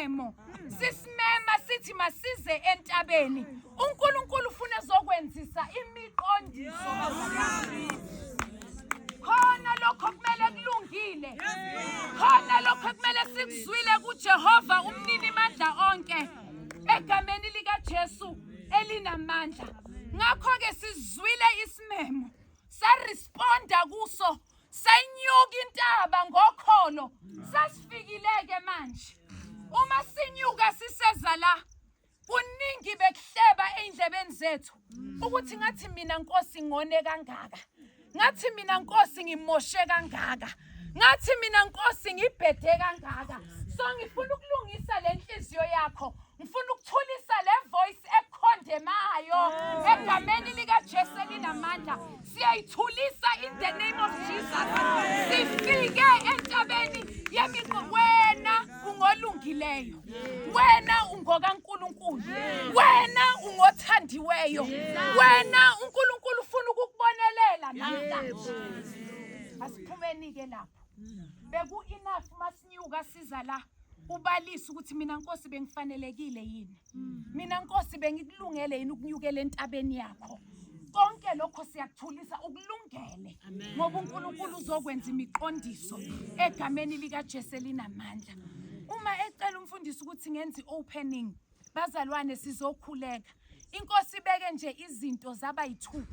isimemo sisimema sithi masize entabeni. UNkulunkulu ufuna ezokwenzisa imiqondiso bazalwane. Khona lokho kumele kulungile, khona lokho kumele sikuzwile kuJehova umnini mandla onke egameni likaJesu elinamandla. Ngakho-ke sizwile isimemo, saresponda kuso, senyuka intaba ngokholo. Sesifikile-ke manje, uma sinyuka siseza la, kuningi bekuhleba ey'ndlebeni zethu ukuthi ngathi mina Nkosi ngone kangaka, ngathi mina Nkosi ngimoshe kangaka, ngathi mina Nkosi ngibhede kangaka. So ngifuna ukulungisa le nhliziyo yakho, ngifuna ukuthulisa le voice ekhondemayo egameni likaJesu elinamandla. Siyayithulisa in the name of Jesus. Sifike entabeni yemiqo. Wena ungolungileyo, wena ungokaNkulunkulu, wena ungothandiweyo, wena uNkulunkulu ufuna ukukubonelela namhlanje. Asiphumeni-ke lapho. Beku-enough masinyuka siza la ubalisa ukuthi mina Nkosi bengifanelekile yini, mina Nkosi bengikulungele yini ukunyukela entabeni yakho. Konke lokho siyakuthulisa, ukulungele, ngoba uNkulunkulu uzokwenza imiqondiso egameni likaJesu elinamandla. Uma ecela umfundisi ukuthi ngenze i-opening, bazalwane, sizokhuleka. Inkosi ibeke nje izinto zaba yi-2,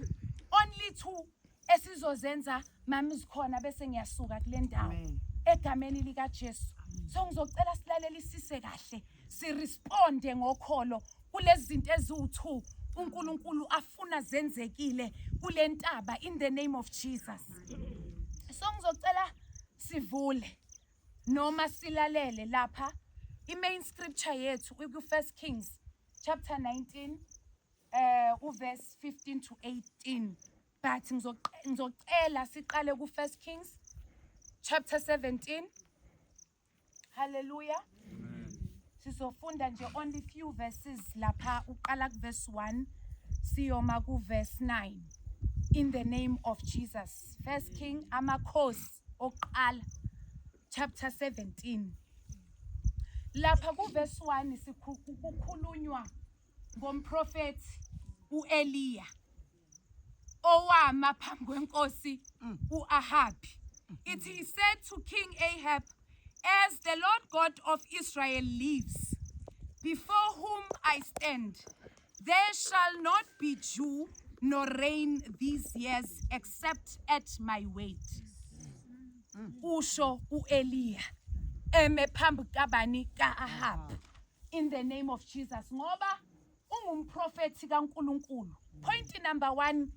only 2 esizozenza mami zikhona, bese ngiyasuka kule ndawo egameni likaJesu. So ngizocela silalelisise kahle, siresponde ngokholo kulezi zinto eziwu-2 uNkulunkulu afuna zenzekile kule ntaba in the name of Jesus. So ngizocela sivule noma silalele lapha i-main scripture yethu iku-First Kings chapter 19 uverse 15 to 18, but ngizocela siqale ku-First Kings chapter 17. Hallelujah. Sizofunda nje only few verses lapha, uqala ku-verse 1 siyoma ku-verse 9 in the name of Jesus. First King, amakhosi oqala, chapter 17. Lapha ku-verse 1 kukhulunywa ngomprofethi uEliya owama phambi kwenkosi uAhabi. Ithi, he said to King Ahab, "As the Lord God of Israel lives, before whom I stand, there shall not be dew nor rain these years except at my word." Usho uEliya eme phambi kabani? KaAhab. In the name of Jesus, ngoba ungumprofethi kaNkuluNkulu. Point number 1,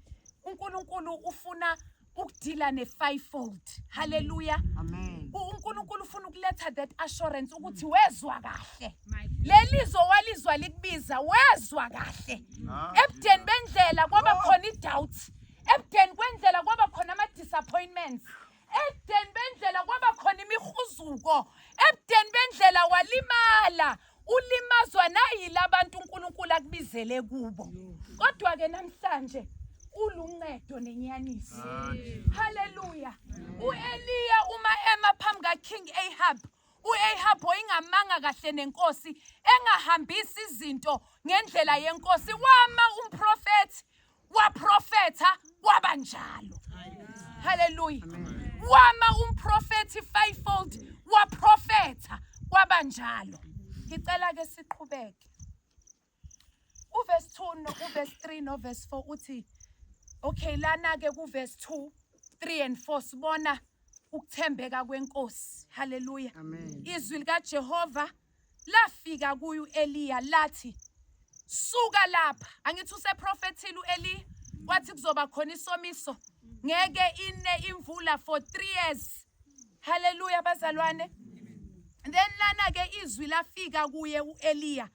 uNkulunkulu ufuna ukudila ne-fivefold. Hallelujah. Amen. UNkulunkulu ufuna ukuletha that assurance ukuthi wezwa kahle lelizwe walizwa likubiza, wezwa kahle. Ebudeni bendlela kwaba khona i-doubt, ebudeni kwendlela kwaba khona ama-disappointments, ebudeni bendlela kwaba khona imihuzuko, ebudeni bendlela walimala, ulimazwa nayilabantu uNkulunkulu akubizele kubo. Kodwa ke namhlanje uluncedo nenyaniso. Haleluya. uEliya uma ema phambi kaKing Ahab, uAhab oyingamanga kahle nenkosi, engahambisi izinto ngendlela yenkosi, wama umprofeti waprofetha, kwaba njalo. Haleluya. Wama umprofeti fivefold waprofetha, kwaba njalo. Ngicela ke siqhubeke uverse 2 no uverse 3 no verse 4. Uthi okay, lana ke ku verse 2, 3 and 4 sibona ukuthembeka kwenkosi. Haleluya. Amen. Izwi likaJehova lafika kuyo uEliya lathi, "Suka lapha." Angithi useprofethile uEliya, wathi kuzoba khona isomiso, ngeke ine imvula for 3 years. Haleluya bazalwane. Then lana ke izwi lafika kuye uEliya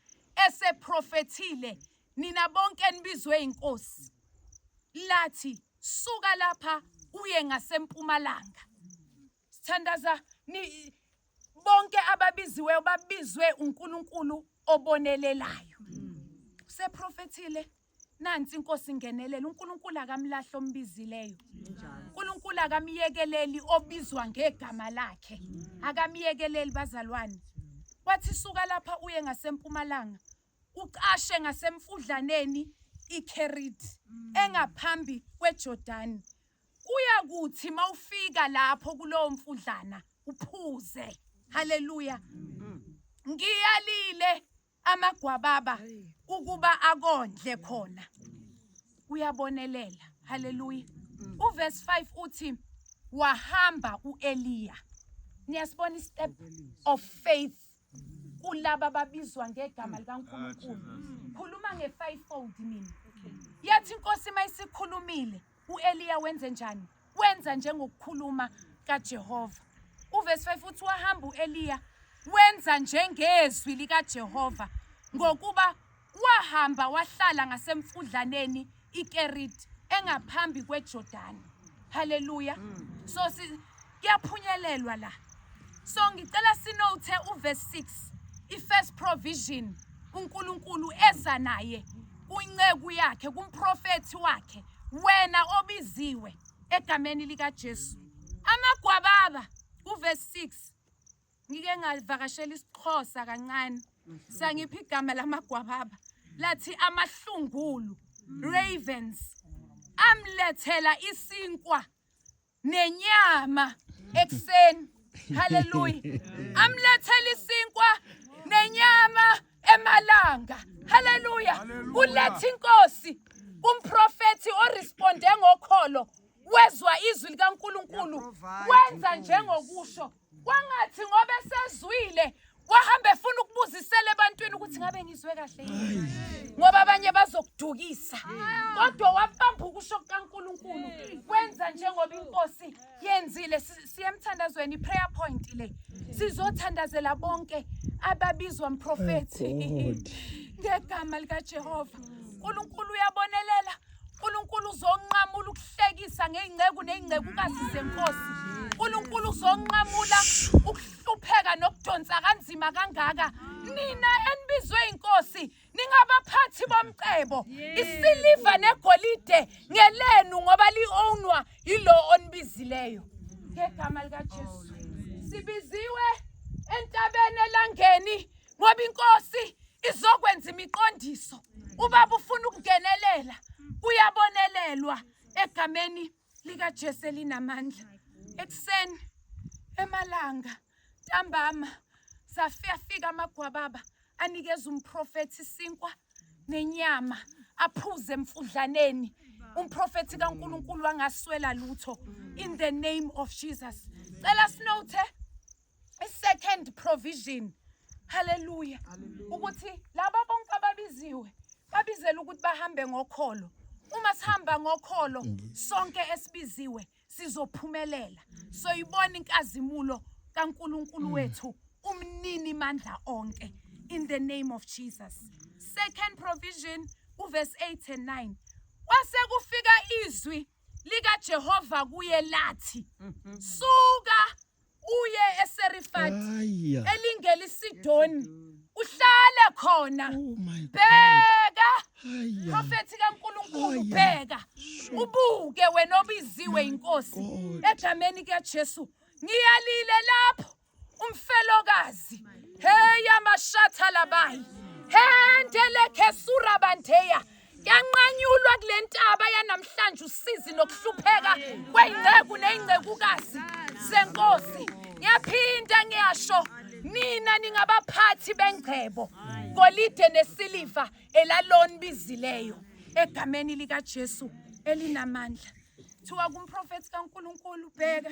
eseprofethile, nina bonke nibizwe inkosi, lathi, "Suka lapha uye ngasempumalanga." Sithandaza ni bonke ababiziweyo babizwe uNkulunkulu obonelelayo. Useprofethile, nansi inkosi ingenelela. UNkulunkulu akamlahla ombizileyo, uNkulunkulu akamyekeleli obizwa ngegama lakhe, akamyekeleli bazalwane. Wathi suka lapha uye ngasempumalanga ucashe ngasemfudlaneni iKeriti engaphambi kweJordani. Kuyakuthi mawufika lapho kulowo mfudlana uphuze. Haleluya. Ngiyalile amagwababa ukuba akondle khona. Uyabonelela. Haleluya. Uverse 5 uthi wahamba uEliya. Niyasibona istep of faith kulaba ababizwa ngegama likaNkulunkulu. Khuluma nge-fivefold mina. Yathi inkosi mayisikhulumile uEliya wenze njani? Wenza njengokukhuluma kaJehova. Uverse 5 uthi wahamba uEliya wenza njengezwi likaJehova ngokuba wahamba wahlala ngasemfudlaneni iKeriti engaphambi kweJordani. Haleluya. So kuyaphunyelelwa la. So ngicela sinote uverse 6 i-first provision uNkulunkulu eza naye kwinceku yakhe kumprofethi wakhe wena obiziwe egameni likaJesu. Amagwababa uverse 6 ngike ngavakashela isiXhosa kancane sangipha igama lamagwababa lathi amahlungulu ravens amlethela isinkwa nenyama ekuseni. Haleluya. Amlethela isinkwa nenyama emalanga. Haleluya. Kuletha inkosi kumprofethi oresponde ngokholo wezwa izwi likaNkulunkulu wenza njengokusho kwangathi ngoba esezwile wahamba efuna ukubuzisela ebantwini ukuthi ngabe ngizwe kahle yini ngoba abanye bazokudukisa kodwa wabamba ukusho kukaNkulunkulu wenza njengoba inkosi yenzile. Siye emthandazweni, i-prayer point le sizothandazela bonke ababizwa mprofethi ngegama likaJehova. uNkulunkulu uyabonelela. uNkulunkulu uzonqamula ukuhlekisa ngey'nceku ney'ncekukazi zenkosi. uNkulunkulu uzonqamula ukuhlupheka nokudonsa kanzima kangaka. Nina enibizwe inkosi ningabaphathi bomcebo. Isiliva negolide ngelenu ngoba li-ownwa yilo onibizileyo. Ngegama likaJesu. Sibiziwe entabeni elangeni ngoba inkosi izokwenza imiqondiso. Ubaba ufuna ukungenelela, uyabonelelwa egameni likaJesu elinamandla. Ekuseni, emalanga, ntambama, safika amagwababa anikeza umprofethi isinkwa nenyama aphuze emfudlaneni. Umprofethi kaNkulunkulu angaswela lutho in the name of Jesus. Cela sinote i-second provision. Haleluya. Ukuthi laba bonke ababiziwe babizela ukuthi bahambe ngokholo. Uma sihamba ngokholo sonke esibiziwe sizophumelela. Soyibona inkazimulo kaNkulunkulu wethu umnini mandla onke in the name of Jesus. Second provision uverse 8 and 9. Kwase kufika izwi likaJehova kuye lathi suka uye eSerifati elingeliSidoni uhlale khona. Oh my God. Bheka Aya. profethi kaNkulunkulu, Aya. bheka ubuke wena obiziwe inkosi God. egameni kaJesu. Ngiyalile lapho umfelokazi hey amashatha labayi hendele khesura bandeya kuyanqanyulwa kule ntaba yanamhlanje usizi nokuhlupheka kwey'nceku ney'ncekukazi zenkosi. Ngiyaphinda ngiyasho, nina ningabaphathi bengcebo golide nesiliva elaloni bizileyo egameni likaJesu elinamandla. Thiwa kumprofethi kaNkulunkulu, bheka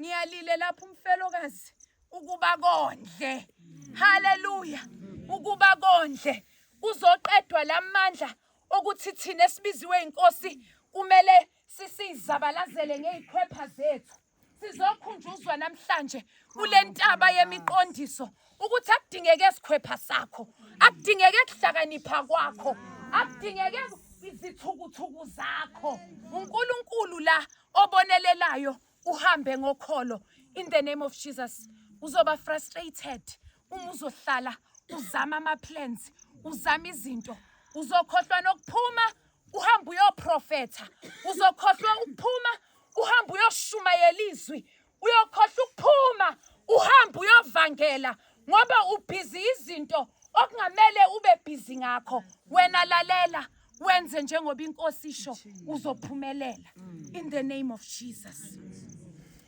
ngiyalile lapho umfelokazi ukuba kondle. Haleluya. Ukuba kondle kuzoqedwa lamandla okuthi thina esibiziwe inkosi kumele sisizabalazele ngezikhwepha zethu. Sizokhunjuzwa namhlanje kule ntaba yemiqondiso ukuthi akudingeke esikhwepha sakho, akudingeke kuhlakanipha kwakho, akudingeke izithukuthuku zakho. uNkulunkulu la obonelelayo uhambe ngokholo in the name of Jesus. Uzoba frustrated uma uzohlala uzama ama plans, uzama izinto, uzokhohlwa nokuphuma uhambe uyoprofetha, uzokhohlwa ukuphuma uhambe uyoshumayela izwi, uyokhohlwa ukuphuma uhambe uyovangela. Ngoba ubhizi izinto okungamele ube busy ngakho. Wena lalela, wenze njengoba inkosi isho, uzophumelela. In the name of Jesus.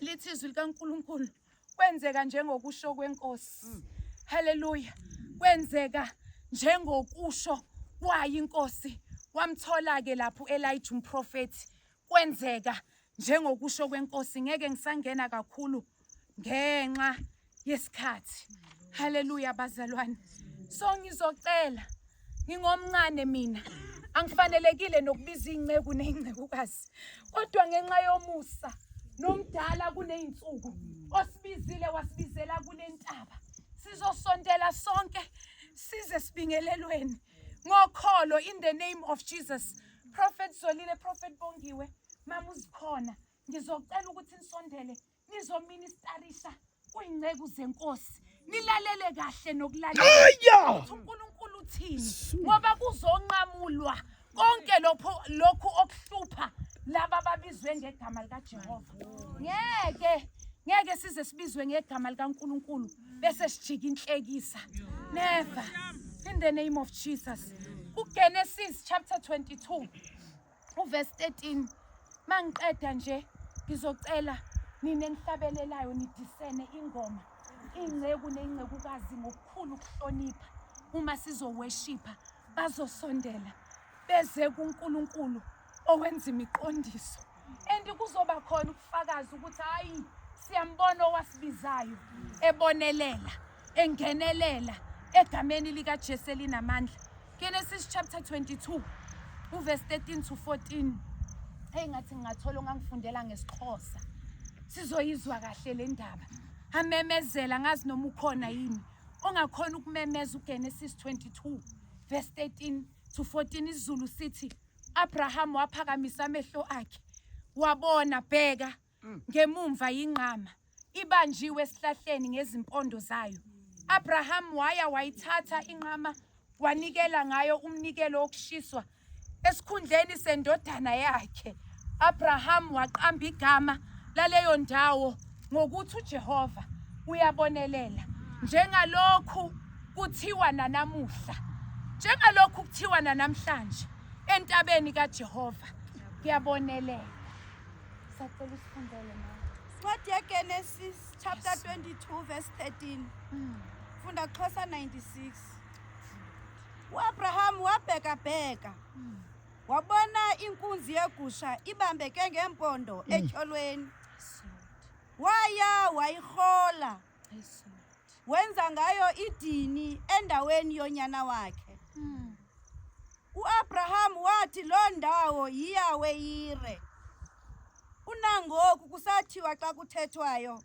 Lithi izwi likaNkulunkulu, kwenzeka njengokusho kwenkosi. Hallelujah. Kwenzeka njengokusho kwayo inkosi. Wamthola ke lapho Elijah umprofeti. Kwenzeka njengokusho kwenkosi. Ngeke ngisangena kakhulu ngenxa yesikhathi. Hallelujah bazalwane. So ngizocela, ngingomncane mina, angifanelekile nokubiza inceku nezincekukazi, kodwa ngenxa yomusa nomdala kuneyinsuku osibizile wasibizela kulentaba, sizosontela sonke size sibingelelweni ngokholo in the name of Jesus. Prophet Zolile, Prophet Bongiwe, mama uzikhona, ngizocela ukuthi nisondele nizoministarisha kuyinceku zenkosi, nilalele kahle nokulalela ukuthi uNkulunkulu uthini, ngoba kuzonqamulwa konke lokhu okuhlupha laba ababizwe ngegama likaJehova. Ngeke size sibizwe ngegama likaNkulunkulu bese sijika inhlekisa. Never. In the name of Jesus. KuGenesis chapter 22 uverse 13. Mangiqeda nje ngizocela nina enihlabelelayo nidisene ingoma, inceku nencekukazi ngokukhulu ukuhlonipha. Uma sizoworshipha bazosondela beze kuNkulunkulu owenza imiqondiso, and kuzoba khona ukufakaza ukuthi hayi, siyambona owasibizayo ebonelela, engenelela egameni likaJesu elinamandla. Genesis chapter 22 uverse 13 to 14. Hey, ngathi ngingathola ongangifundela ngesiXhosa, sizoyizwa kahle le ndaba. Amemezela, ngazi noma ukhona yini ongakhona ukumemeza uGenesis 22 verse 13 to 14. IsiZulu sithi, Abraham waphakamisa amehlo akhe, wabona, bheka, ngemumva yinqama ibanjiwe esihlahleni ngezimpondo zayo. Abraham waya wayithatha inqama, wanikela ngayo umnikelo wokushiswa esikhundleni sendodana yakhe. Abraham waqamba igama laleyo ndawo ngokuthi uJehova uyabonelela, njengalokhu kuthiwa nanamuhla, njengalokhu kuthiwa nanamhlanje, entabeni kaJehova kuyabonelela. Sacela usifundele, mama. Incwadi yeGenesis chapter 22 verse 13. Funda Xhosa 96. UAbraham wabheka-bheka, wabona inkunzi yegusha ibambeke ngempondo etyholweni. Waya wayirhola, wenza ngayo idini endaweni yonyana wakhe. UAbraham wathi loo ndawo yiYawe Yire. Unangoku kusathiwa xa kuthethwayo,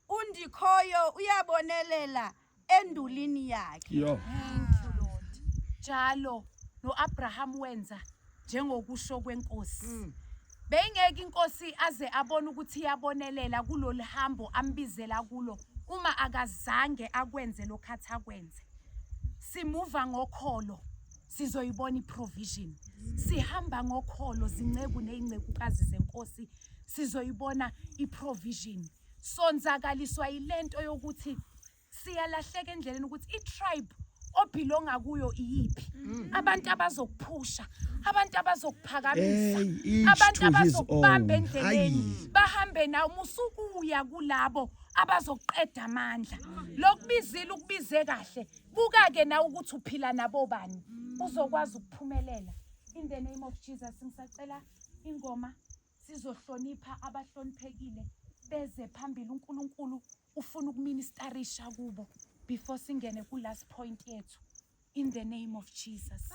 uNdikhoyo uyabonelela endulini yakhe. Yo. Thank you, Lord. Njalo noAbraham wenza njengokusho kwenkosi. Beyingeke inkosi aze abone ukuthi iyabonelela kulolu hambo ambizela kulo uma akazange akwenze lokhu athi akwenze. Simuva ngokholo, sizoyibona iprovision. Sihamba ngokholo, zinceku nezincekukazi zenkosi, sizoyibona iprovision. Sonzakaliswa yilento yokuthi siyalahleka endleleni ukuthi i-tribe obelonga kuyo iyiphi, abantu abazokuphusha, abantu abazokuphakamisa, Hey, each abantu to his abazokubamba own. endleleni, Hayi. bahambe nawe. Musukuya kulabo abazoqeda amandla. Lokubizile ukubize kahle, buka-ke nawe ukuthi uphila nabo bani, uzokwazi ukuphumelela in the name of Jesus. Ngisacela ingoma, sizohlonipha abahloniphekile beze phambili. uNkulunkulu ufuna ukuministarisha kubo before singene ku last point yethu in the name of Jesus.